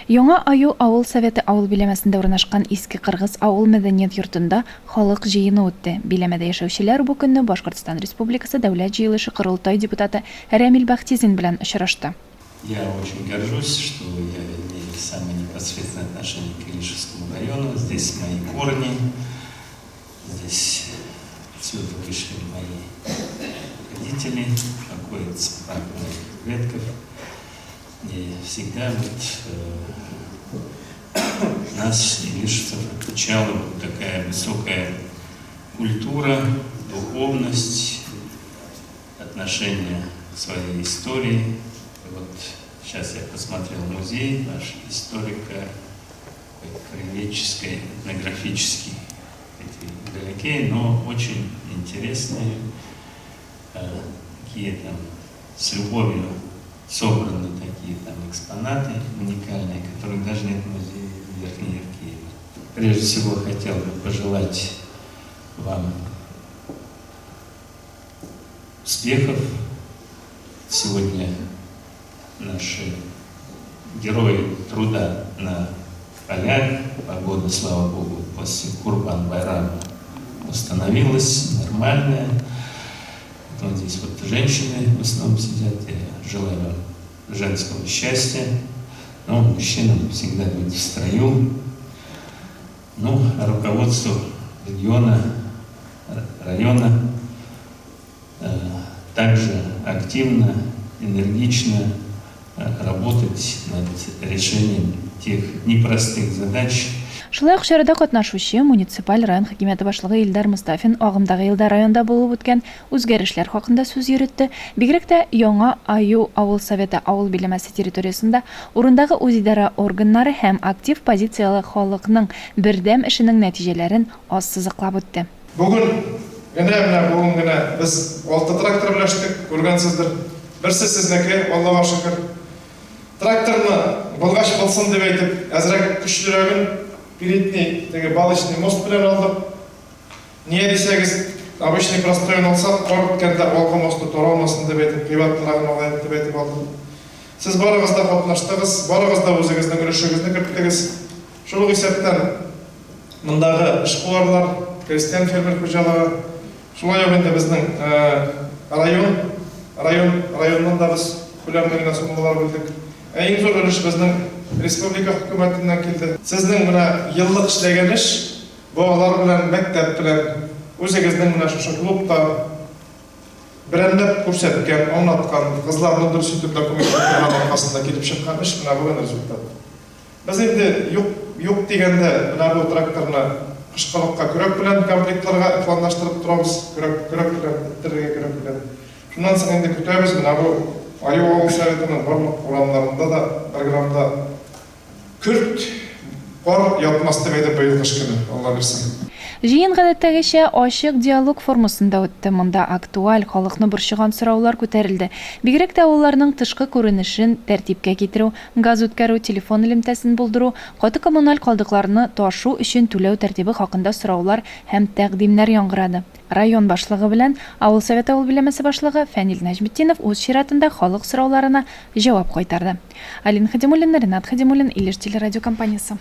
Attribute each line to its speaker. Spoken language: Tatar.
Speaker 1: Яңа Аю авыл Советы авыл биләмәсендә урнашкан Иске Кыргыз авыл мәдәният йортында халык җыены үтте. Биләмәдә яшәүчеләр бу көнне Башкортстан Республикасы Дәүләт җыелышы-Корылтай депутаты Рәмил Бәхтизин белән очрашты.
Speaker 2: Я очень горжусь, что я имею самое непосредственное отношение к Илишевскому району. Здесь мои корни, здесь отсюда вышли мои родители, покоится прах моих предков. И всегда вот нас, илишевцев, отличала вот такая высокая культура, духовность, отношение к своей истории. И вот сейчас я посмотрел музей ваш историко, краеведческий, этнографический. Эти далекие, но очень интересные, такие там с любовью собраны такие там экспонаты уникальные, которых даже нет в музее Верхней Иркеева. Прежде всего хотел бы пожелать вам успехов. Сегодня наши герои труда на полях. Погода, слава богу, после Курбан-Байрама установилась нормальная. Вот здесь вот женщины в основном сидят. Я желаю вам женского счастья. Но мужчинам всегда быть в строю. Ну, а руководству региона, района также активно, энергично работать над решением тех непростых задач.
Speaker 1: Шулай ук чарада катнашучы муниципаль район хакимияте башлыгы Илдар Мостафин агымдагы елда районда булып үткән үзгәрешләр хакында сүз йөретте, бигрәк тә Яңа Аю авыл Советы авыл биләмәсе территориясендә урындагы үзидарә органнары һәм актив позицияле халыкның бердәм эшенең нәтиҗәләрен ассызыклап үтте.
Speaker 3: Бүген генә, менә бүген генә без алты трактор өләштек, күргәнсездер. Берсе сезнеке, Аллага шөкер. Тракторны, булгач булсын дип әйтеп, әзрәк көчлерәген, передний, теге балочный мост белән алдык. Нигә дисәгез, обычный простоен алсак, кар үткәндә алгы мосты таралмасын дип әйтеп, кыйбатлырагын алаек дип әйтеп алдым. Сез барыгыз да катнаштыгыз, барыгыз да үзегезнең өлешегезне керттегез. Шул ук исәптән, мондагы эшкуарлар, крестьян-фермер хуҗалыгы, шулай ук инде безнең район, район, районнан да без күләмле генә суммалар бүлдек. Ә иң зур өлеш безнең республика хөкүмәтеннән килде. Сезнең менә еллык эшләгән эш, балалар белән, мәктәп белән, үзегезнең менә шушы клубта берәмләп күрсәткән, аңлаткан, кызларны дөрес итеп документ тутырган аркасында килеп чыккан эш, менә бүген результат. Без инде юк, юк дигәндә, менә бу тракторны кышкылыкка көрәк белән комплектларга планлаштырып торабыз, көрәк, көрәк белән, эттерергә көрәк белән. Шуннан соң инде көтәбез, менә бу Аю авыл советының барлык урамнарында да бер грамм да көрт, кар ятмас дип әйтеп быел кыш көне, Алла бирсә.
Speaker 1: Җыен гадәттәгечә ачык диалог формасында үтте. Монда актуаль, халыкны борчыган сораулар күтәрелде. Бигрәк тә авылларның тышкы күренешен тәртипкә китерү, газ үткәрү, телефон элемтәсен булдыру, каты коммуналь калдыкларны ташу өчен түләү тәртибе хакында сораулар һәм тәкъдимнәр яңгырады. Район башлыгы белән авыл Советы авыл биләмәсе башлыгы Фәнил Нәҗметдинов үз чиратында халык сорауларына җавап кайтарды. Алина Хадимуллина, Ренат Хадимуллин, Илеш телерадиокомпаниясе.